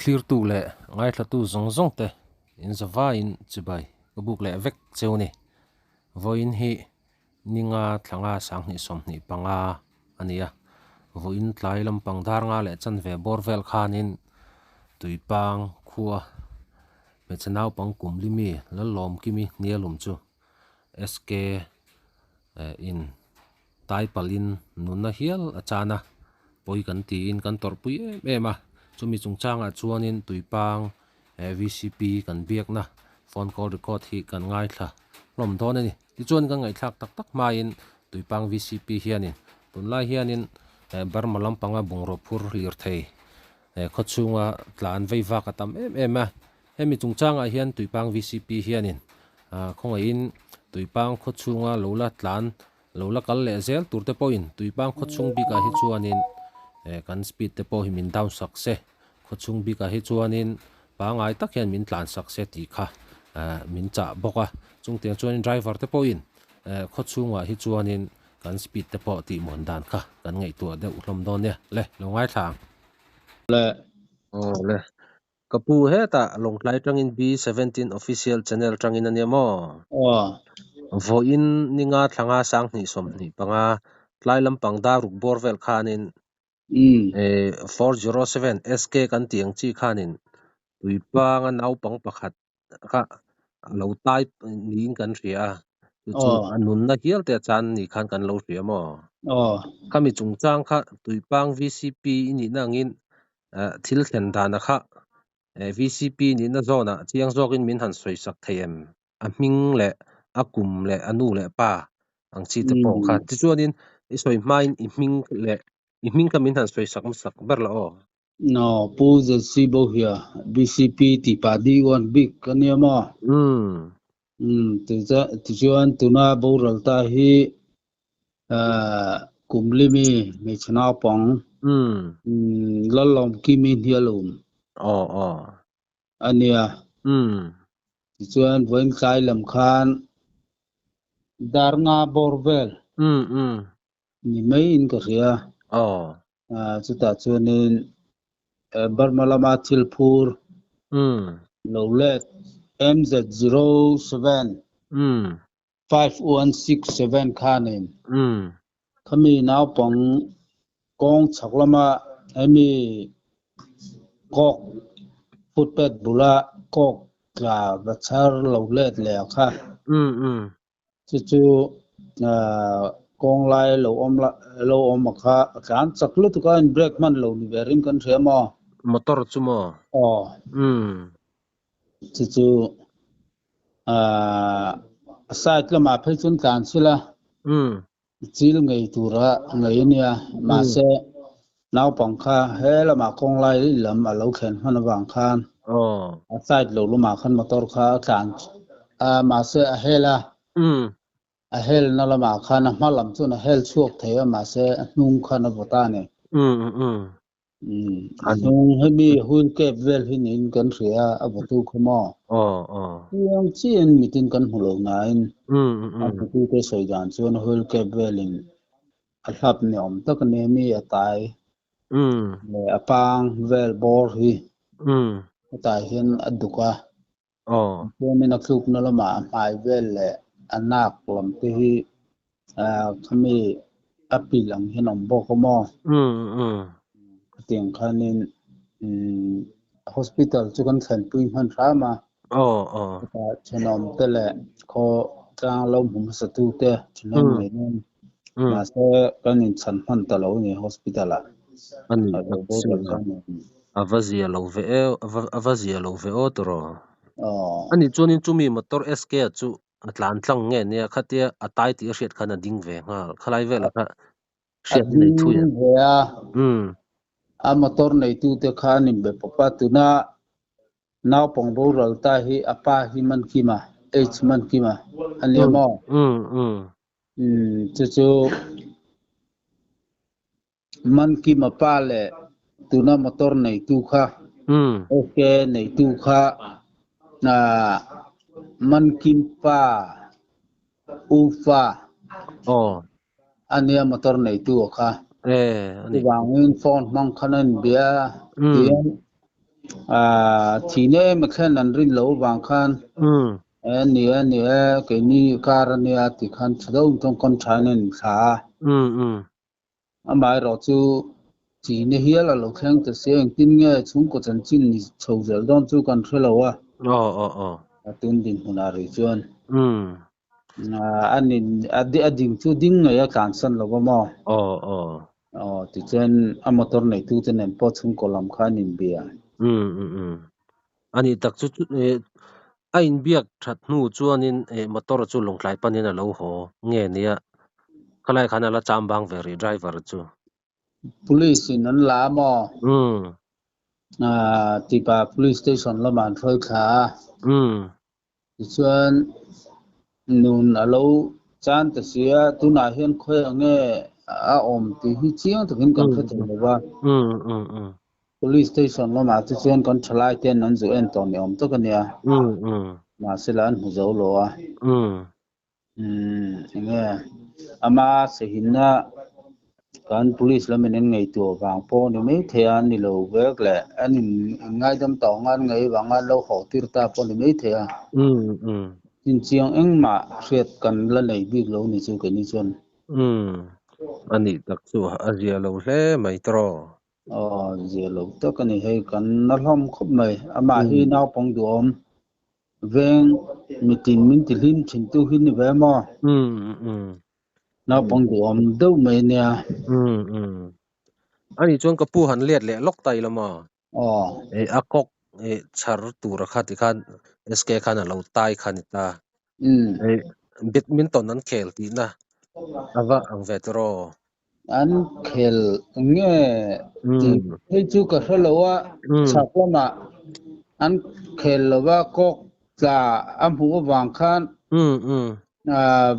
Thlirtu leh ngaithlatu zawng zawng te in zavaiin chibai ka buk leh vek cheu ni. Vawiin hi ninga thlanga sanghnih sawmhnih panga a ni a, vawiin tlai lampang dar nga leh chanve bawr vel khanin Tuipang khua hmeichhe naupang kum limi Lallawmkimi hnialum chu SK in Taipalin nunna hial a chan a, pawi kan tiin kan tawrhpui em em a, chumi chungchangah chuanin Tuipang VCP kan biakna phone call record hi kan ngaithla hlawm dawn a ni. Tichuan kan ngaihthlak tak tak hmain Tuipang VCP hianin tunlai hianin Burma lampanga bungraw phur lirthei khawchhunga tlan vei vak a tam em em a, hemi chungchangah hian Tuipang VCP hianin khawngaihin Tuipang khawchhunga lo la tlan lo la kal leh zel tur te pawhin Tuipang khawchhung bikah hi chuanin kan speed te pawh hi min down sak se, khawchhung bikah hi chuanin pangai tak hian min tlan sak se tih kha min chah bawk a, chungtiang chuanin driver te pawhin khawchhungah hi chuanin Kan speed te pawh tih muan dan kha kan ngaihtuah deuh hlawm dawn nia. Le, lo ngaithla ang. Le. Aw le. Ka pu hetah Lawngtlai tangin B seventeen official channel tangin a nia maw? Aw. Vawiin ninga thlanga sanghnih sawmhnih panga tlai lampang dar ruk bawr vel khanin 407 SK kan tih ang chi khanin Tuipanga naupang pakhat kha a lo tai niin kan hria a, chu chu a nunna hial te a chan ni khan kan lo hria maw? Khami chungchang kha Tuipang VCP i nihna angin thil thlen dana kha VCP nihna zawnah chiang zawkin min han sawisak thei em? A hming leh a kum leh a nu leh pa ang chi te pawh kha. Tichuanin i sawi hmain i hming leh i hming kha min han sawisak hmasak ber la aw. No, Pu ZC Bohia, BCP tih pah D1 bik a nia maw? Umm. Umm, tichuan tuna boral ta hi kum limi hmeichhe naupang Lallawmkimi Hnialum. Aw, aw. A nia. Umm. Tichuan vawiin tlai lam khan dar nga bawr vel. Umm, umm. Ni maiin ka hria. Aw. Chutah chuanin Burma lama thil phur lo let MZ07 5167 khanin khami naupang kawng chhak lama hemi kawk footpath bula kawk tla va chhar lo let leh kha Chu chu kawng lai lo awm la lo awm a kha a tlan chak lutuk a in brake hman lo ni ve ring kan hria maw? Motor chu maw? Aw. Umm. Chu chu a side lamah phei chuan tlan sila. Umm. Chil ngei tura ngei a nia. Mahse naupang kha he lamah kawng lai lam a lo thlen hman avang khan a side lo lamah khan motor kha a tlan a, mahse a hel a. A helna lamah khan a hma lam chuan a hel chhuak thei a, mahse a hnung khan a vawt a ni. A hnung hemi wheel cap vel hi niin kan hria a, a vawtu kha maw? Chiang chiahin mitin kan hmu lo nain a hmutute sawi dan chuan wheel cap velin a hlap ni awm tak a nia mi a tai leh a pang vel bawr hi hetah hian a duk a. Chuanin a thlukna lamah a hmai vel leh a nak lam te hi khami a pilh ang hian a awm bawk a maw? Khatiang khanin hospital chu kan thlenpui hman hram a. Chutah thenawm te leh khaw tlang lo hmu hmasa tu te thenawm ngei nen mahse kan inchhan hman ta lo a ni hospital ah. A ni tak chu a va zia lo ve e a va zia lo ve aw tawh rawh. A nih chuanin chumi motor SK ah chu a tlan tlang nge nia khatia a tai tih a hriat khan a ding ve nghal khalai velah kha A ding ve a, a motor neitute kha an inbe pawp a, tuna naupang boral ta hi a pa hi man kim a, H man kim a, a nia maw? Chu chu man kim a pa leh tuna motor neitu kha, OK neitu kha man kim pa Ufa a nia motor neitu a kha. Chuvangin phone hmang khan a inbia tiang. A thihna em a thlen an rin loh avang khan e ni e ni e keini kar ania tih khan tha deuhin tawngkam thain a inthla a. Amaherawh chu thihna hial a lo thleng ta si a, engtin nge chhungkaw chanchin ni chho zel dawn chu kan hre lo a. A tun dinhmunah rih chuan a ding chu ding ngei a tlansan lo va maw? Aw, tichuan a motor neitute nen pawh chhungkaw lam kha an inbia. A nih tak chu a inbiak that hnu chuanin motor chu lawngtlai panin a lo haw nge nia khalai khan a la cham bang ve rih driver chu. Police in an la a maw? Tipa police station lamah an hruai thla a. Tichuan nun a lo chan ta si a, tunah hian khawiah nge a awm tih hi chiang takin kan hre thei lo va. Police station lamah te chuan kan thalai ten an zu en tawh ni awm tak a nia. Mahsela an hmu zo lo a. Enge ama sahinna kan police lamin an ngaihtuah vang pawh ni mai thei a, ni lo vek leh an in ngaidam tawh ang a, an ngaih vang a an lo hawh tir ta pawh ni mai thei a. Inchiang engmah hriat kan la nei bik lo ni chu keini chuan. A nih tak chu a zia lo hle mai tawh. Aw zia lo tak a ni hei kan na hlawm khawp mai. Amah hi naupang duhawm veng mitin min ti hlim thin tu hi ni ve maw? Naupang duhawm deuh mai nia. A nih chuan ka pu han let leh lawk ta ila maw? Aw. A kawk chhar tura kha tikhan SK khan a lo tai kha ni ta. Badminton an khel tihna a va ang ve tawh. An khel nge tih phei chu ka hre lo a, chhak lamah an khel lo va, kawk tla a hmuh avang khan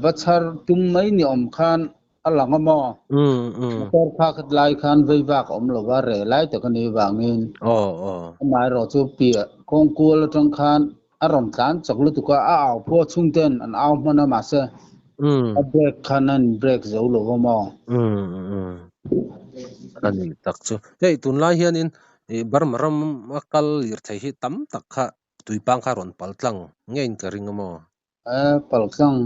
va chhar tum mai ni awm khan a lang a maw? Motor kha khat lai khan vei vak a awm lo va, reh lai tak a nih avangin amaherawh chu piah kawngkual atang khan a rawn tlan chak lutuk a, a au phuah chhung ten an au hman a mahse a brake khan a in brake zo lo va maw? A nih tak chu. Hei tunlai hianin Burma ram a kal lirthei hi tam tak kha tuipang kha rawn pal tlang ngeiin ka ring a maw? Pal tlang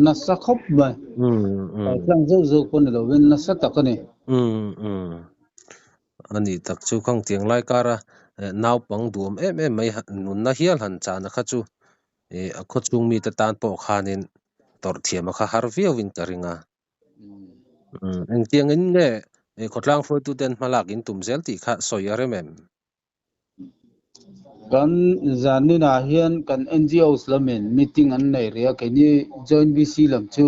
nasa khawp mai. Pal tlang zauh zauh pawh ni lovin nasa tak a ni. A nih tak chu khang tiang lai kara naupang duam em em mai nunna hial han chahna kha chu a khawchhung mite tan pawh khanin tawrh thiam a kha har viauin ka ring a. Engtiangin nge khawtlang hruaituten hmalak in tum zel tih kha sawi a rem em? Kan zaninah hian kan NGOs lamin meeting an nei rih a, keini Joint VC lam chu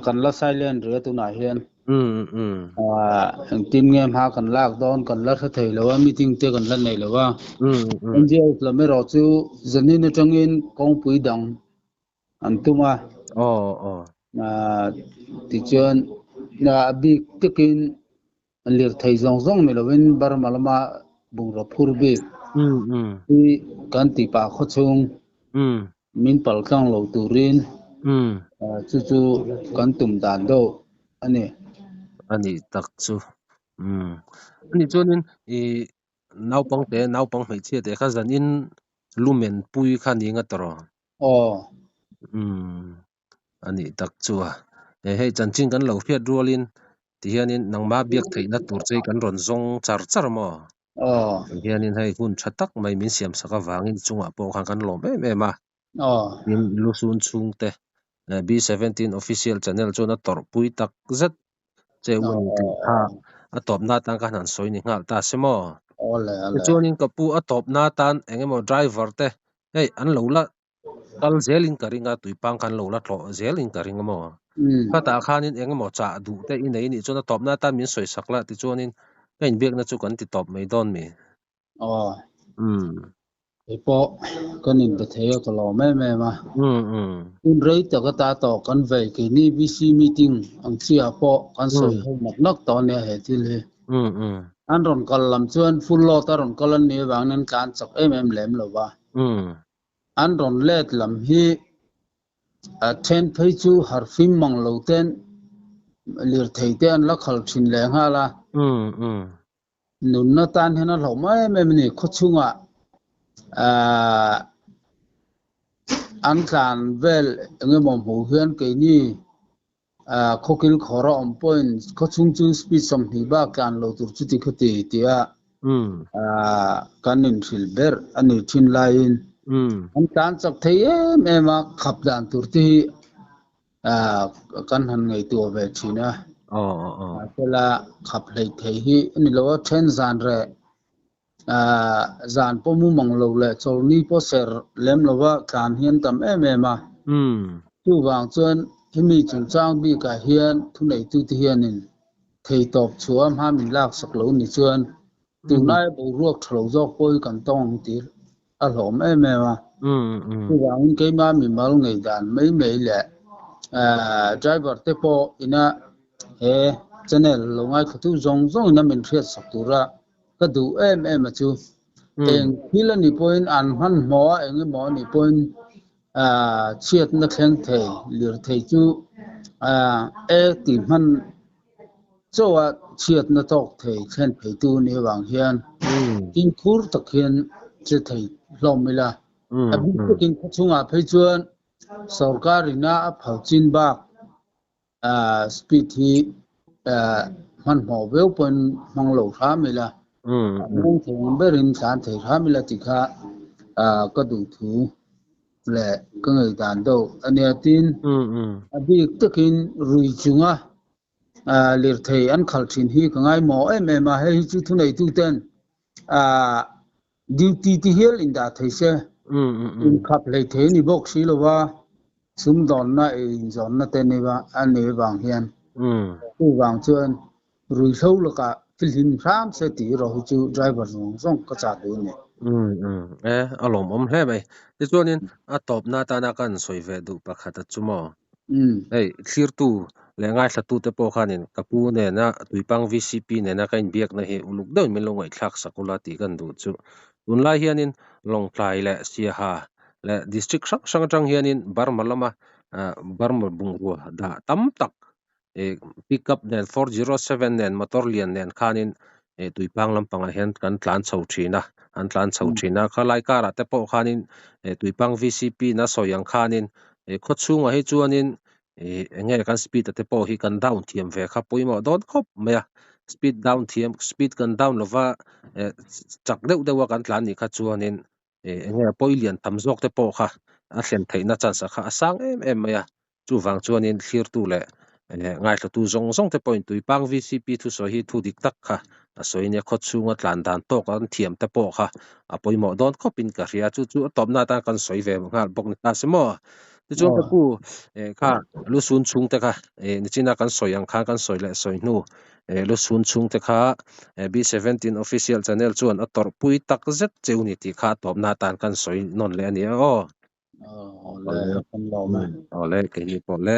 kan la silent rih a tunah hian. Engtin nge hma kan lak dawn kan la hre thei lo a, meeting te kan la nei lo a. NGOs lam erawh chu zanin atangin kawngpui dang an tum a. Tichuan a bik takin Lirthei zawng zawng ni lovin Burma lama bungraw phur bik hi kan tih pah khaw chhung min pal tlang lo turin chu chu kan tum dan deuh a ni. A nih tak chu. A nih chuanin i naupang te naupang hmeichhia te kha zanin lumen pui kha ni nga tawh. Aw. A nih tak chu a. Hei chanchin kan lo hriat rualin tihianin nangma biak theihna tur che hi kan rawn zawng char char maw? Aw. Tihianin hei hun tha tak mai min siam sak avangin chungah pawh khan kan lawm em em a. Aw. Tin, Lusun chhungte B17 Official Channel chuan a tawrhpui tak zet che u a ni tih kha a tawpna atan khan han sawi ni nghal ta se maw? Awle, awle. Tichuanin ka pu a tawpna atan eng emaw driver te hei an lo la Kal zelin ka ring a, tuipang khan lo la tlawh zelin ka ring a maw? Khatah khanin eng emaw chah duh te i nei nih chuan a tawpna atan min sawi sak la tichuanin ka inbiakna chu kan ti tawp mai dawn mi? Aw. Kei pawh kan inbe thei a ka lawm em em a. Hun rei tak ata tawh kan vei keini VC meeting ang chiah pawh kan sawi ho nak nak tawh ania he thil hi. An rawn kal lam chuan full load a rawn kal an nih avangin an tlan chak em em lem lo va. An rawn let lam hi a then phei chu harfim mang lo ten lirthei te an la khal thin leh nghal a. Nunna tan hian a hlauh mai em em a ni. Khawchhungah aah an tlan vel eng emaw hmuh hian keini aah khawkil khawr a awm pawhin khawchhung chu speed 20 bak tlan lo tur chuti khawti tia aah kan inhrilh ber a ni thin laiin an tlan chak thei em em a, khap dan tur te hi kan han ngaihtuah ve thin a. Mahsela khap hleih theih hi a ni lo a, then zan reh zan pawh mu mang lo leh chawlni pawh ser lem lova tlan hi an tam em em a. Chuvang chuan hemi chungchang bikah hian thuneitute hianin theitawp chhuah hma min laksak lo ni chuan tunlai boruak tha lo zawk pawh hi kan tawng ang tih a hlawm em em a. Chuvangin keimah mimal ngei dan mai mai leh driver te pawh ina he channel lo ngaithlatu zawng zawng ina min hriatsak tura ka duh em em a chu. Eng thil a nih pawhin an hmanhmawh a, eng emaw a nih pawhin chhiatna thleng thei lirthei chu e tih hman chaw a chhiatna tawk thei thlen pheitu a nih avang hian fimkhur tak hian che thei hlawm ila. A bik takin khawchhungah phei chuan sorkar ina a phal chin bak speed hi hmanhmawh viau pawhin hmang lo hram ila, a hmang thei ang berin tlan thei hram ila tih kha ka duh thu leh ka ngaihdan deuh a nia. Tin, a bik takin rui chunga lirthei an khalh thin hi ka ngaimawh em em a, hei hi chu thuneituten duty te hial indah thei se, inkhap hlei thei a ni bawk si lo va, sumdawnna ei inzawnna te a nei avang hian chuvang chuan ruihhlo lakah fihlim hram se tih erawh hi chu driver zawng zawng ka chah duh a ni. E, a lawmawm hle mai. Tichuanin a tawpna atana ka han sawi ve duh pakhat a chu maw? Hei, thlirtu leh ngaithlatute pawh khanin ka pu nena Tuipang VCP nena ka inbiakna hi uluk deuhin min lo ngaihthlak sak ula tih kan duh chu. Tunlai hianin Lawngtlai leh Siaha leh District hrang hrang atang hianin Burma lama Burma bungrua dah tam tak pickup nen 407 nen motor lian nen khanin Tuipang lampangah hian kan tlan chho thin a, an tlan chho thin a. Khalai karah te pawh khanin Tuipang VCP na sawi ang khanin khawchhungah hi chuanin eng nge kan speed a te pawh hi kan down thiam ve kha pawimawh dawn khawp mai a. Speed down thiam speed kan down lova chak deuh deuh a kan tlan nih kha chuanin eng nge pawi lian tam zawk te pawh kha a thlen theihna chance kha a sang em em mai a. Chuvang chuanin thlirtu leh ngaithlatu zawng zawng te pawhin Tuipang VCP thusawi hi thu dik tak kha a sawi nia khawchhunga tlan dan tawk an thiam te pawh kha a pawimawh dawn khawpin ka hria. Chu chu a tawpna atan kan sawi ve nghal bawk ni ta se maw? Tichuan ka pu kha lusun chhungte kha nichina kan sawi ang khan kan sawi leh sawi hnu lusun chhungte kha B17 official channel chuan a tawrhpui tak zet cheu ni tih kha a tawpna atan kan sawi nawn leh a ni a aw. Awle, kan lawm e. Awle, keini pawh le.